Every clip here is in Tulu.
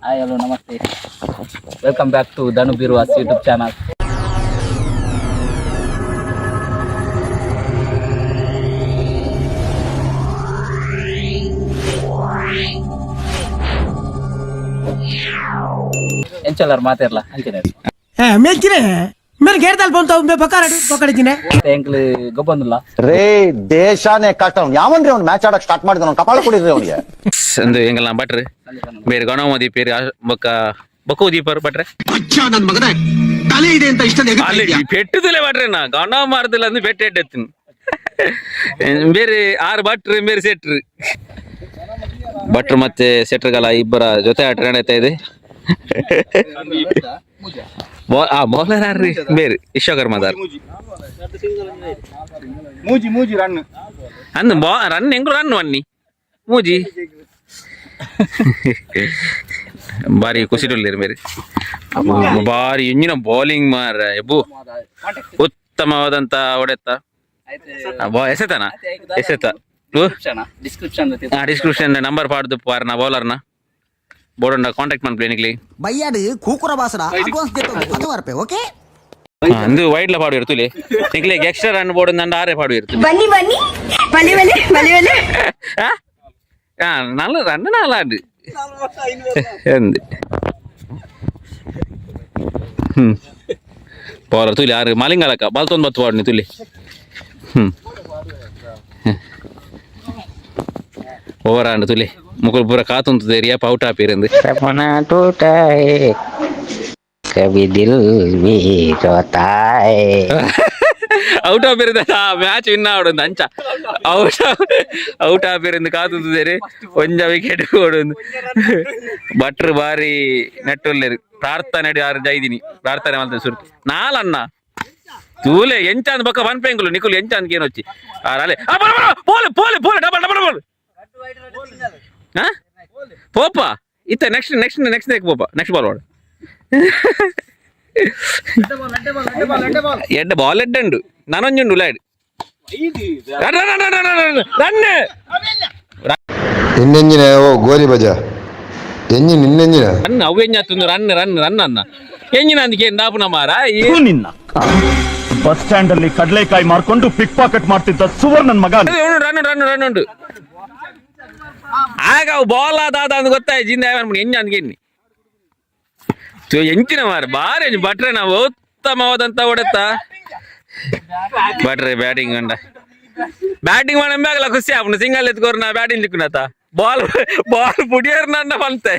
Hi, hello, namaste. Welcome back to Dhanu Birvas YouTube channel. ಎಂಚಲ್ಲಾರ ಮಾತಾಡ್ಲಾ ಅಂಚನೆ. ಮೆಂಚಿನೆ ಮೇರೆ ಗೇರ್ದಾಲ್ ಬಂತಾವ್ ಮೇ ಬಕ್ಕಾರಡು ಬೊಕ್ಕಡಿಜಿನೆ. ಎಂಕ್ಲು ಗೊಬ್ಬಂದುಲ್ಲ. ರೇ, ದೇಶಾನೇ ಕಷ್ಟ. ಅವ್ನು ಯಾವನ್ರಿ ಅವ್ನು ಮ್ಯಾಚ್ ಆಡಕ್ ಸ್ಟಾರ್ಟ್ ಮಾಡಿದ? ಅವ್ನು ಕಪಾಳ ಕೊಡಿದ್ರಿ ಅವನಿಗೆ. ಅಂದು ಎಂಗಲ್ನ ಭಟ್ರು ಬೇರೆ ಗಣಮದಿ ಪೇರು ಬೊಕ್ಕ ಬೊಕ್ಕ ದೀಪರು ಭಟ್ರೆ. ನನ್ ಮಗನೇ, ತಲೆ ಇದೆ ಅಂತ ಇಷ್ಟೊಂದು ಅಲ್ಲಿ ಪೆಟ್ಟುದಿಲ್ಲ ಭಟ್ರೆ, ನಾ ಗಣ ಮಾರದಿಲ್ಲ ಅಂದು ಪೆಟ್ಟು ಎಡ್ಡೆತ್ತಿನ. ಬೇರೆ ಆರು ಭಟ್ರು, ಬೇರೆ ಸೆಟ್ರು. ಭಟ್ರು ಮತ್ತೆ ಸೆಟ್ರುಗಳ ಇಬ್ಬರ ಜೊತೆ ಆಟ ನಡೀತಾ ಇದೆ. ಆ ಬೌಲರ್ ಯಾರ್ರಿ? ಬೇರೆ ವಿಶ್ವಕರ್ಮದಾರ್. ಮೂಜಿ ಮೂಜಿ ರನ್. ಅಂದು ಬಾ ರನ್ ಹೆಂಗು ರನ್ ಅನ್ನಿ ಮೂಜಿ. ಬಾರಿ ಖುಷಿ ಮೇರಿ, ಬಾರಿ ಇಂಜಿನ ಬೌಲಿಂಗ್ ಮಾರ ಎಬ್ಬು. ಉತ್ತಮವಾದಂತ ಹೊಡೆತ. ಎಸೆತನ ಎಸೆತ. Description. Description number ಪಾಡ್ದು ಪಾರ್ನ ಬೌಲರ್ನ ಬೋರ್ಡ್ ಕಾಂಟ್ಯಾಕ್ಟ್ ಮಾಡ್ಲಿ ನಿಕ್ಲಿ. ಬಯ್ಯಾಡು ಕೂಕುರ ಬಾಸಡ ಅಡ್ವಾನ್ಸ್ ಅದು ವರ್ಪೆ ಓಕೆ. ಅಂದು ವೈಡ್ಲ ಪಾಡು ಇರ್ತುಲಿ ನಿಕ್ಲಿ. Extra run board ನಂದು ಆರೇ ಪಾಡು ಇರ್ತುಲಿ. ಬನ್ನಿ ಬನ್ನಿ, ಬಲಿ ಬಲಿ ಬಲಿ ಬಲಿ. ಆ நல்ல ரன் நாலாண்டு എന്ത് ಹ್ಮ್ ಬೌಲರ್ ತುಲಿ ಯಾರು ಮಲಿಂಗಲಕ್ಕ ಬಲ್ತೊಂದು ಬತ್ತು ಪಾಡ್ನಿ ತುಲಿ. ಹ್ಮ್ ಓವರ್ ಆಂಡ್ ತುಲಿ ಮುಕುಲ್ ಪೂರ ಕಾತುಂತದೆ ರಿಯಾ ಔಟ್ ಆಪಿರಂದು. सपना टूटा है, कभी दिल भी रोता है. ಔಟ್ ಆಪಿರಂದ ಮ್ಯಾಚ್ ವಿನ್ ಆವಡೊಂದು ಅಂಚ ಔಟ್ ಔಟ್ ಆಪಿರಂದು ಕಾತುಂತದೇರಿ. ಒಂಜ ವಿಕೆಟ್ ಕೊಡೊಂದು ಭಟ್ರು ಬಾರಿ ನೆಟ್ಟುಲ್ಲೇರು. ಪ್ರಾರ್ಥನೆ ಆರು ಜೈದಿನಿ ಪ್ರಾರ್ಥನೆ ಮಲ್ತ ಸುರು ನಾಲನ್ನ ತೂಲೆ ಎಂಚಾಂದ್ ಬೊಕ್ಕ ಪನ್ಪೆಂಗುಲು ನಿಕುಲು ಎಂಚಾಂದ್ ಏನೊಚ್ಚಿ ಆರಾಲೆ ಪೋಲೆ ಪೋಲೆ ಪೋಲೆ double double ball ಪೋಪ ಇತ್ತ next next next neck ಪೋಪ next ball ವಾಡು ಎಡ್ಡ ball ಎಡ್ಡಂಡು ನನೊಂಜುಂಡು lad run run run. ಇನ್ನೆಂಜಿನ ಓ ಗೋಲಿ ಬಜಾ ಎಂಜಿನ್ ಇನ್ನೆಂಜಿನ. ರನ್ ಅವು ಎಂಜಾತುಂದು run run run ಅನ್ನ ಎಂಜಿನ ಅಂದಿಕೆ ದಾಪುನ ಮಾರ. ನಿನ್ನ ಬಸ್ ಸ್ಟ್ಯಾಂಡ್ ಅಲ್ಲಿ ಕಡಲೆಕಾಯಿ ಮಾರ್ಕೊಂಡು ಪಿಕ್ ಪಾಕೆಟ್ ಮಾಡ್ತಿದ್ದ ಸುವರ್ಣನ್ ಮಗ. Run run run ಉಂಡು. ಆಗ ಅವು ಬಾಲ್ ಆದ ಅಂದ್ ಗೊತ್ತಾಯ್ತು ಜಿಂದ ಅನ್ಬಿಡು ಎಂಜ ಅಂದ್ಕೆ ಎನ್ನಿ ಎಂಚಿನ ಮಾರ ಬಾರಿ ಭಟ್ರೆ ನಾವು ಉತ್ತಮವಾದಂತ ಹೊಡೆತ ಭಟ್ರೆ ಬ್ಯಾಟಿಂಗ್ ಕಂಡ ಬ್ಯಾಟಿಂಗ್ ಮಾಡಂಬಾಗಲ ಖುಷಿ ಆಪುಂಡು. ಸಿಂಗಲ್ ಎತ್ಕೋರು ನಾ ಬ್ಯಾಟಿಂಗ್ ಲಿಕ್ಕುನತ ಬಾಲ್ ಬಾಲ್ ಪುಡಿಯರ್ ನನ್ನ ಬಂತೆ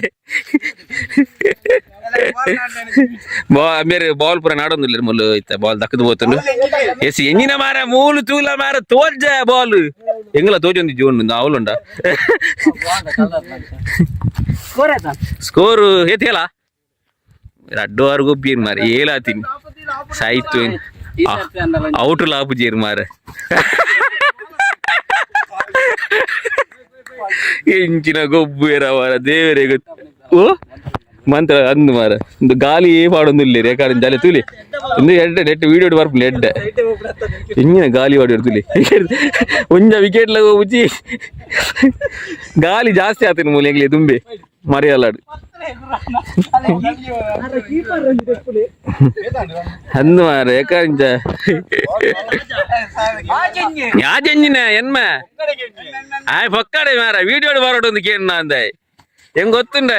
ಬಾ ಬೇರೆ ಬಾಲ್ ಪೂರ ನಾಡೊಂದಿಲ್ಲ ಮುಲ್ಲು ಇತ್ತ ಬಾಲ್ ದಕ್ಕದು ಪೋತುಂಡು. ಎಸ್ ಎಂಜಿನ ಮಾರ ಮೂಲು ತೂಲ ಮಾರ ತೋಜ ಬಾಲ್ ಎಂಗಲ ತೋಜೊಂದು ಜೋನ್ ಅವಲುಂಡ. ಸ್ಕೋರ್ ಏತಿಯಲ್ಲ ರಡ್ಡು ಆರು ಗೊಬ್ಬಿಯನ್ ಮಾರ ಏಲಾತೀನಿ ಸಾಯ್ತು ಔಟ್ ಲಾಪು ಜೇರು ಮಾರ. ಎಂಚಿನ ಗೊಬ್ಬು ಏರ ಮಾರ ದೇವರೇ ಗೊತ್ತು. ಓ ಮಂತ್ರ ಅಂದು ಮಾರ ಇಂದು ಗಾಲಿ ಪಾಡೊಂದು ಇಲ್ಲ ರೇಖಾಡಿನ ಜಾಲಿ ತೂಲಿ ಇಂದು ಎಡ್ಡೆ ನೆಟ್ ವೀಡಿಯೋ ಬರ್ಪುಂಡು ಎಡ್ಡೆ ಎಂಜಿನ ಗಾಲಿ ವಾಡಿ ತುಲಿ ಒಂಜ ವಿಕೆಟ್ ಲ ಉಚ್ಚಿ ಗಾಲಿ ಜಾಸ್ತಿ ಆತನ ಮೂಲೆ ಎಂಗ್ಲಿ ತುಂಬೆ ಮರಿಯಲ್ಲಾಡು ಅಂದು ಮಾರ ಏಕಾಂಚ ಯಾಜೆಂಜಿನ ಎನ್ಮ ಆಯ್ ಪಕ್ಕಡೆ ಮಾರ ವೀಡಿಯೋ ಬರೋಡು ಕೇನ್ ಅಂದೆ ಹೆಂಗ್ ಗೊತ್ತುಂಡ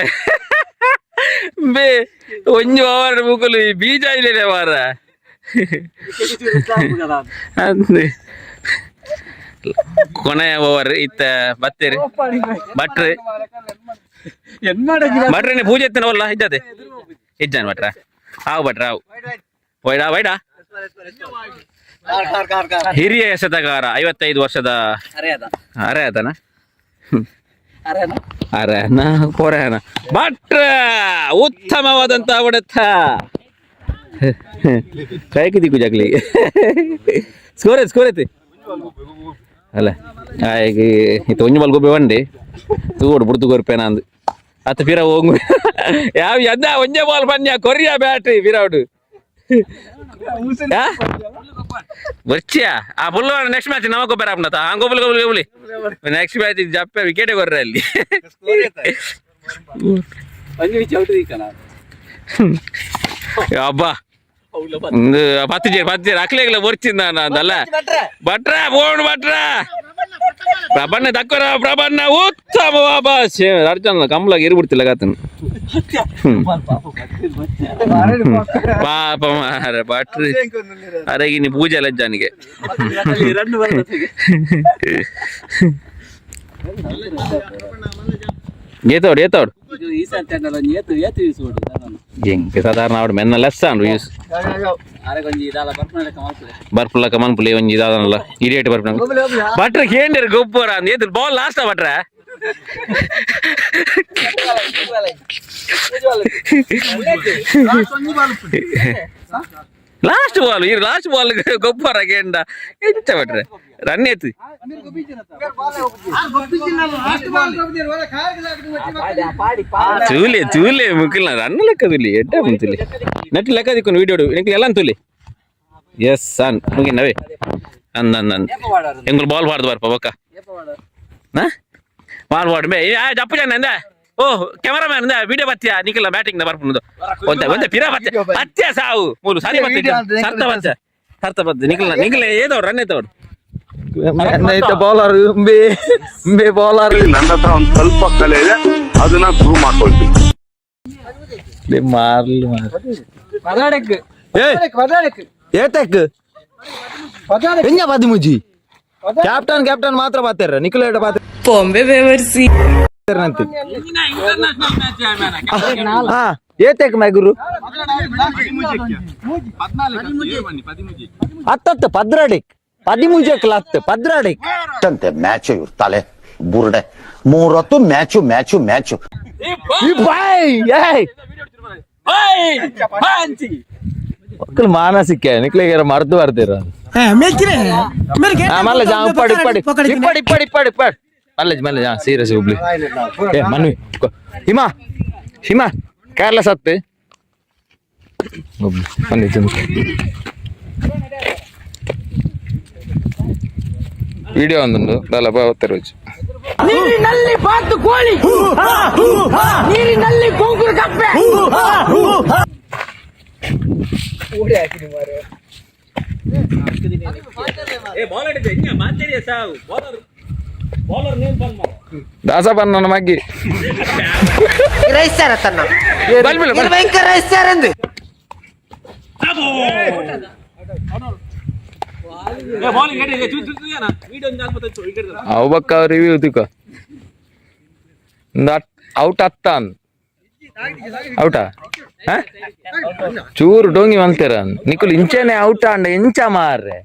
ಬೇ ಒಂಜಿ ಓವರ್ ಮುಕುಲು ಬೀಜ ಇಲ್ಲೇ ಮಾರ ಅಂದೆ. ಕೊನೆಯ ಓವರ್ ಇತ್ತ ಬತ್ತೇರಿ ಭಟ್ರು ಭಟ್ರನೆ ಪೂಜೆ ಎತ್ತನವಲ್ಲ ಇದ್ದದೆ ಇಜ್ಜಾನ್ ಭಟ್ರ ಆವು ಭಟ್ರ ಆವು ವೈಡಾ ವೈಡಾ. ಹಿರಿಯ ಎಸೆತಗಾರ 55 ವರ್ಷದ. ಅರೆ ಅದ. ಅರೆ ಆತನ. ಅರೆ. ಅರೆ ನಾ ಪೊರೆನ ಭಟ್ರ ಉತ್ತಮವಾದಂತ ಹೊಡೆತ ಕೈಗೆ ದಿಕ್ಕು ಜಗ್ಲಿ. ಸ್ಕೋರ್ ಐತಿ ಸ್ಕೋರ್ ಐತಿ ಅಲ್ಲ ಆಯ್ಕೆ ಇತ್ತ ಒಂಜಿ ಬಾಲ್ ಗೊಬ್ಬೆ ಬಂಡಿ ತೂಡು ಬುಡ್ದು ಕೊರ್ಪೇನ ಅಂದು ಅತ್ತ ಪಿರ ಹೋಗು ಯಾವ ಎದ್ದ ಒಂಜೆ ಬಾಲ್ ಪನ್ಯ ಕೊರಿಯಾ ಬ್ಯಾಟ್ರಿ ಪಿರೌಡು ಬರ್ಚಿಯಾ ಆ full. Next match ನಮ ಗೊಬ್ಬರ ಆಪುಂಡತ ಆ ಗೊಬ್ಬಲು ಗೊಬ್ಬಲು ಗೊಬ್ಬಲಿ ನೆಕ್ಸ್ಟ್ ಮ್ಯಾಚ್ ಜಪ್ಪೆ ವಿಕೆಟ್ ಕೊರ್ರೆ ಅಲ್ಲಿ. ಅಬ್ಬಾ, ಒಂದು ಪತ್ತು ಜೇರ್ ಪತ್ತು ಜೇರ್ ಅಕ್ಲೇಗ್ಲ ಬೊರ್ಚಿಂದ ಅಂದಲ್ಲ. ಭಟ್ರ ಬೋಣ್ ಭಟ್ರ, ಪ್ರಬಣ್ಣ ದಕ್ಕರ ಪ್ರಬಣ್ಣ, ಉತ್ತಮ ವಾಪಸ್ ಅರ್ಜುನ ಕಂಬಲಾಗ ಇರ್ಬಿಡ್ತಿಲ್ಲ ಕಾತನು. ಪಾಪ ಮಾರ ಭಟ್ರು ಅರೆಗಿನಿ ಪೂಜೆ ಲಜ್ಜಾನಿಗೆ. ಏತೋಡು ಏತೋಡು ಎಂಕ್ ಸಾಧಾರಣ ಆವಡು ಮೆನ್ನ ಲೆಸ್ ಆಂಡು ಯೂಸ್ ಬರ್ಪುಲಕ ಮನ್ಪುಲೆ ಒಂಜಿ ಇದಾದನಲ್ಲ ಇಡಿಯೇಟ್ ಬರ್ಪುನ. ಭಟ್ರ ಕೇಂದ್ರ ಗೊಬ್ಬರ ಅಂದ್ ಏತು ಬಾಲ್ ಲಾಸ್ಟ್ ಭಟ್ರ. ಲಾಸ್ಟ್ ಬಾಲ್ ಈ ಲಾಸ್ಟ್ ಬಾಲ್ ಗೊಬ್ಬರ ಕೇಂಡ ಎಂಚ ಭಟ್ರೆ ರನ್ ಏತು. ತೂಲೆ ತೂಲೆ ಮುಕಿಲ್ಲ ರನ್ ಲೆಕ್ಕ ತುಲಿ ಎಡ್ಡ ಮುಂತುಲಿ ನೆಟ್ ಲೆಕ್ಕ ದಿಕ್ಕೊಂಡು ವಿಡಿಯೋ ನಿಕ್ಲು ಎಲ್ಲ ತುಲಿ. ಎಸ್ ಅನ್ ಮುಗಿನವೇ ಅಂದ ಅಂದ ಅಂದ ಎಂಗುಲು ಬಾಲ್ ಬಾರ್ದು ಬರ್ಪ ಬೊಕ್ಕ ಬಾಲ್ ಬಾಡು ಮೇ ಜಪ್ಪು ಜನ ಅಂದ. ಓ ಕ್ಯಾಮರಾಮ್ಯಾನ್ ಅಂದ ವಿಡಿಯೋ ಬತ್ತಿಯ ನಿಖಿಲ ಬ್ಯಾಟಿಂಗ್ ಬರ್ಪುನದು ಒಂತೆ ಒಂತೆ ಪಿರ ಬತ್ತೆ ಬತ್ತಿಯ ಸಾವು ಮೂಲು ಸರಿ ಬತ್ತೆ ಸರ್ತ ಬತ್ತೆ ಸರ್ತ ಬತ್ತೆ ನಿಖಿಲ ನಿಖಿಲ ಏದೋಡು ರನ್ ಏತೋಡು. ಬೌಲರ್ ಉಂಬೆ ಉಂಬೆ ಬೌಲರ್. ನನ್ನ ಹತ್ರ ಒಂದ್ ಸ್ವಲ್ಪ ಕಲೆ ಇದೆ, ಅದನ್ನ ಪ್ರೂವ್ ಮಾಡ್ಕೊಳ್ತೀನಿ. ಮಾರ್ಲಿ ಏತಕ್ ಎಂಜ ಪದಿಮೂಜಿ ಕ್ಯಾಪ್ಟನ್ ಕ್ಯಾಪ್ಟನ್ ಮಾತ್ರ ಪಾತಾರ ನಿಖಿಲ್ ಪಾತ್ರ. ಬೊಂಬೆ ಬೇವರ್ಸಿ. ಹಾ ಏತಕ್ ಮೈಗುರು ಹತ್ತತ್ತು ಪದ್ರಾಡಿಕ್ ಪದಿಮೂಜಕ್ ಲತ್ ಪದ್ರಾಡಿಕ್. ಅಂತೆ ಮ್ಯಾಚ್ ಇವ್ರ ತಲೆ ಬುರುಡೆ, ಮೂರೊತ್ತು match match match. ಬಾಯ್ ಏಯ್ ಮಕ್ಕಳು ಮಾನಸಿಕ ನಿಕ್ಲಿಗೆ ಮರ್ದು ಬರ್ತೀರ. ಮೇಲ್ಕಿರೆ ಮೇಲ್ಗೆ. ಮಲ್ಲ ಜಾ ಇಪ್ಪಾಡಿ ಇಪ್ಪಾಡಿ ಇಪ್ಪಾಡಿ ಇಪ್ಪಾಡಿ ಇಪ್ಪಾಡಿ ಇಪ್ಪಾಡಿ ಮಲ್ಲಜ್ ಮಲ್ಲಜ್. ಹಾ ಸೀರಿಯಸ್ ಹುಬ್ಳಿ. ಏ ಮನ್ವಿ ಹಿಮಾ ಹಿಮಾ ಕೇರ್ಲೆಸ್ ಅತ್ತೆ ಹುಬ್ಳಿ ಮನ್ವಿ ವಿಡಿಯೋ ಒಂದೊಂದು ದಲ್ಲ ರೋಜು. ನೀರಿನಲ್ಲಿ ಬಾತು ಕೋಳಿ, ನೀರಿನಲ್ಲಿ ಕೊಂಕುರು ಕಪ್ಪೆ. ದಾಸಪ್ಪ ನನ್ನ ಮಗ್ಗಿ ಅವು ಬಕ್ಕ ರಿವ್ಯೂ ತಿಕ್ಕ ಔಟ್ ಅತ್ತ ಔಟಾ ಚೂರು ಡೋಂಗಿ ಮಲ್ತೀರ ನಿಕುಲು ಇಂಚನೆ ಔಟ್ ಅಂಡ ಇಂಚ ಮಾರ್ರೆ.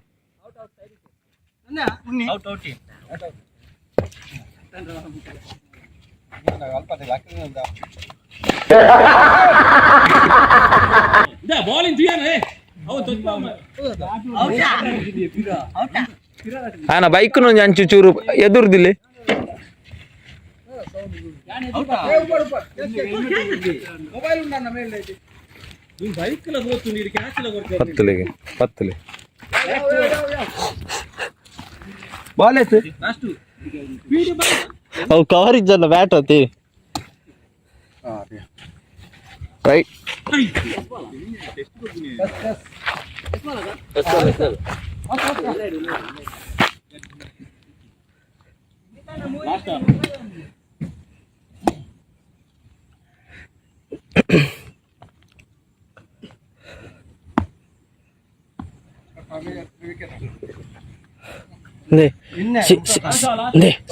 ಆನ ಬೈಕ್ ಒಂಜಿ ಅಂಚು ಚೂರು ಎದುರ್ದಿಲ್ಲ. ಪತ್ತಲಿಗೆ ಪತ್ತಲಿ ಬಾಲ್ ಆಯ್ತು. ಅವು ಕವರ್ ಇಜ್ಜಲ್ಲ ಬ್ಯಾಟ್ ಅತಿ. ರೈಟ್.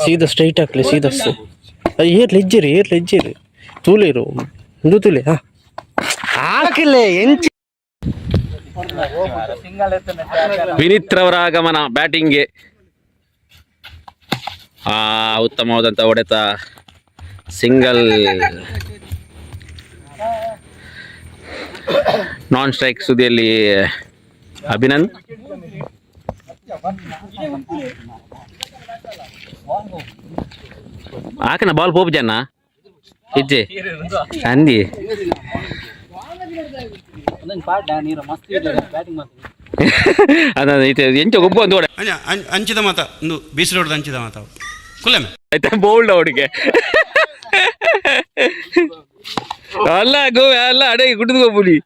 ಸೀದಾ ಸ್ಟ್ರೈಟ್ ಹಾಕ್ಲಿ ಸೀದಾ. ಏರ್ಲಿ ಇಜ್ಜಿರಿ ಏರ್ಲಿ ಇಜ್ಜಿರಿ ತೂಲಿರು ಇಂದು ತೂಲಿ ಹಾ. ಹಾಕಿಲ್ಲ ಎಂಚ. ವಿನಿತ್ ರವರ ಆಗಮನ ಬ್ಯಾಟಿಂಗ್ಗೆ. ಆ ಉತ್ತಮವಾದಂತ ಹೊಡೆತ, single. Non strike ಸುದಿಯಲ್ಲಿ ಅಭಿನಂದ್. ಆಕನ ಬಾಲ್ ಪೋಪ್ ಜನ ಇಜ್ಜೆ ಅಂದಿ. ಅದ ಎಂಚ ಗೊಬ್ಬ ಒಂದು ಹೊಡೆ. ಅಂಚಿದ ಮಾತ ಒಂದು ಬೀಸರೋಡ್ದ ಅಂಚಿದ ಮಾತ ಕುಲ್ಲಮೆ. ಆಯ್ತಾ ಬೋಲ್ಡ್ ಅವಡಿಗೆ. ಅಲ್ಲ ಗೋವೆ ಅಲ್ಲ ಅಡೆ ಗುಡ್ಡದ ಗೋಪುಲಿ.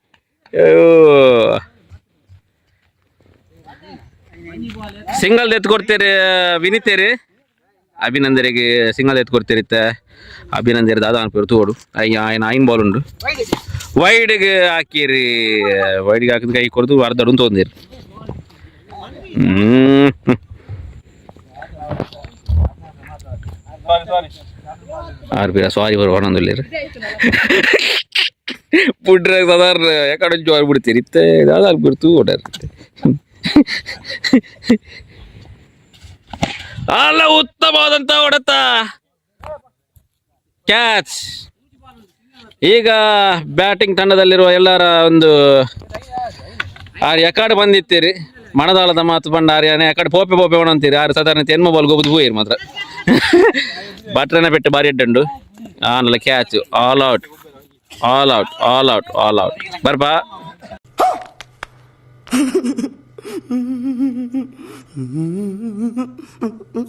ಸಿಂಗಲ್ ಎತ್ತು ಕೊಡ್ತೀರಿ ವಿನಿತೇರಿ ಅಭಿನಂದರಿಗೆ ಸಿಂಗಲ್ ಎತ್ತು ಕೊಡ್ತೀರಿತ್ತ ಅಭಿನಂದರಿ ದಾದಾ ಅನ್ಪಿರು ತೋಡು ಅಯ್ಯ ಆಯ್ನ ಐನ್ ಬಾಲ್ ಉಂಡು ವೈಡ್ಗೆ ಹಾಕಿರಿ ವೈಡ್ಗೆ ಹಾಕಿದ ಕೈ ಕೊಡ್ದು ಅರ್ಧಡು ತೊಂದಿರಿ. ಹ್ಮ್ ಆರ್ ಬೀರ ಸಾರಿ ಬರುವ ಹನ್ನೊಂದು ಪುಡ್ರೆ ಸಾಧಾರಣ ಎಕಡೆ ಜೋರ್ ಬಿಡ್ತೀರಿ ಇತ್ತೆ ದಾದಾ ಬಿಡ್ತು ಓಡಾರ. ಅಲ್ಲ ಉತ್ತಮವಾದಂತ ಹೊಡೆತ ಕ್ಯಾಚ್. ಈಗ ಬ್ಯಾಟಿಂಗ್ ತಂಡದಲ್ಲಿರುವ ಎಲ್ಲರ ಒಂದು ಆರ್ ಎಕಾಡ್ ಬಂದಿತ್ತೀರಿ ಮಣದಾಳದ ಮಾತು ಬಂಡ ಆರ್ಯಾನೆ ಎಕಡೆ ಪೋಪೆ ಪೋಪೆ ಅಂತೀರಿ ಆರು ಸಾಧಾರಣ ಎನ್ಮ ಬಾಲ್ ಗೋಬುದು ಪೋಯಿರು ಮಾತ್ರ ಬಟ್ರನ ಪೆಟ್ಟು ಬಾರಿ ಎಡ್ಡುಂಡು ಆನಲ್ಲ catch all out, all out, all out, all out ಬರ್ಪಾ.